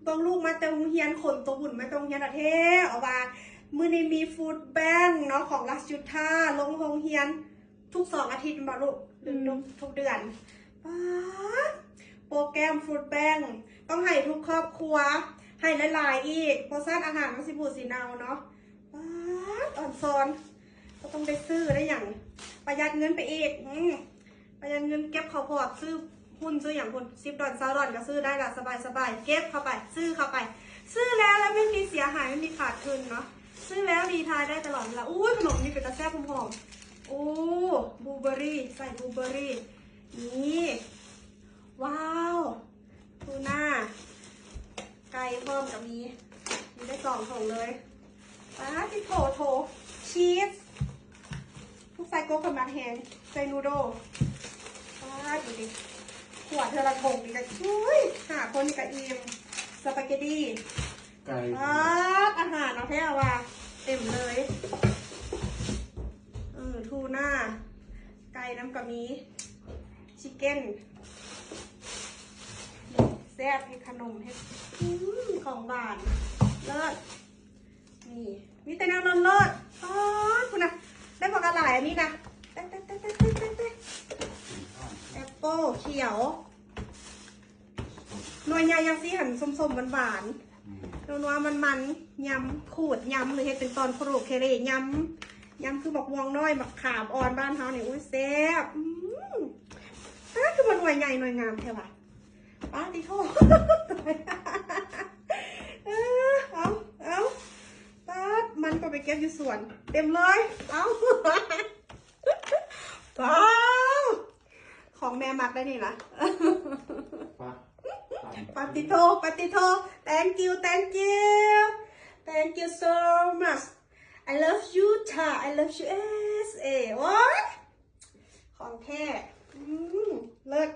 ເບິ່ງລູກມາແຕ່ໂຮງຮຽນ ຂົນໂຕບຸນມາແຕ່ໂຮງຮຽນແທ້ໆ ເອົາວ່າ ມື້ນີ້ມີຟູດແບັງເນາະ ຂອງລາຊະຈຸດທາ ລົງໂຮງຮຽນທຸກສອງອາທິດແມ່ນບໍ່ລູກ? ຫຼື ອືມ ທຸກ ທຸກເດືອນ. ປາດ ໂປຣແກຣມຟູດແບັງ ຕ້ອງໃຫ້ທຸກຄອບຄົວ ໃຫ້ຫຼາຍໆອີກ ບໍ່ຊັ້ນອາຫານມັນຊິບູດຊິເນົ່າເນາະ. ປາດ ອອນຊອນ ບໍ່ຕ້ອງໄດ້ຊື້ໄດ້ຫຍັງ ປະຢັດເງິນໄປອີກ. ອືມ ປະຢັດເງິນເກັບເຂົ້າພອດ ຊື້ຫຸ້ນຊື້ຫຍັງພຸ້ນ ສິບດອນ ຊາວດອນ ກໍຊື້ໄດ້ລະ ສະບາຍໆ ເກັບເຂົ້າໄປ ຊື້ເຂົ້າໄປ ຊື້ແລ້ວ ແລ້ວໄມ່ມີເສຍຫາຍ ໄມ່ມີຂາດທຶນເນາະ ຊື້ແລ້ວຣີທາຍໄດ້ຕະຫຼອດເວລາ. ອຸ້ຍ ຂະໜົມນີ້ເປັນຕາແຊບຫອມໆ. ໂອ້ ບລູເບີຣີ ໃສ່ບລູເບີຣີ ນີ້ ວ້າວ ທູນາ ໄກ່ພ້ອມກໍມີ ມີໄດ້ສອງຖົງເລີຍ. ປາດຕິໂທ ໂທ ຊີສ ພວກໄສ້ກົກເພິ່ນມັກແຮງ ໃສ່ນູໂດ. ປາດ ດູດິ ຂວດເທື່ອລະຖົງນີ້ກໍ ອຸ້ຍ ຫ້າຄົນນີ້ກໍອີ່ມ. ສະປາເກັດຕີ ໄກ່ ປາດ ອາຫານເອົາແທ້ວ່າ ເຕັມເລີຍ. ເອີ ທູນາ ໄກ່ນຳກໍມີ ຊິກເກັນ ແຊບ ເຮັດຂະໜົມ ເຮັດ ອືມ ຂອງຫວານ ເລີດ. ນີ້ ມີແຕ່ແນວເລີດໆ. ປາດ ພຸ້ນນະ ໄດ້ບັກຫຼາຍອັນນີ້ນະ ແຕະໆໆໆໆ ແອັບເປິ້ນຂຽວ ໜ່ວຍໃຫຍ່ຈັ່ງຊີ້ຫັ້ນ ສົ້ມໆ ຫວານໆ ອືມ ນົວໆ ມັນໆ ຍຳຂູດ ຍຳ ຫຼື ເຮັດເປັນຕອນໂຄໂຣເຄເລ ຍຳ ຍຳຄືໝາກມ່ວງນ້ອຍ ໝາກຂາມອ່ອນບ້ານເຮົານີ້. ອຸ້ຍ ແຊບ. ອືມ ຕາຍ ຄືວ່າໜ່ວຍໃຫຍ່ໜ່ວຍງາມແທ້ຫວາ. ປາດຕິໂທ ເອີ ເອົາ ເອົາ ປາດ ມັນກໍໄປເກັບຢູ່ສວນ ເຕັມເລີຍ. ເອົາ ປາດ ຂອງແມ່ມັກໄດ໋ນີ້ນະ. ປາດ ປາດຕິໂທ ປາດຕິໂທ Thank you, thank you, thank you so much. I love you, Tha. I love you, ເອສເອ. ໂອ້ຍ ຂອງແທ້ ອືມ ເລີດ.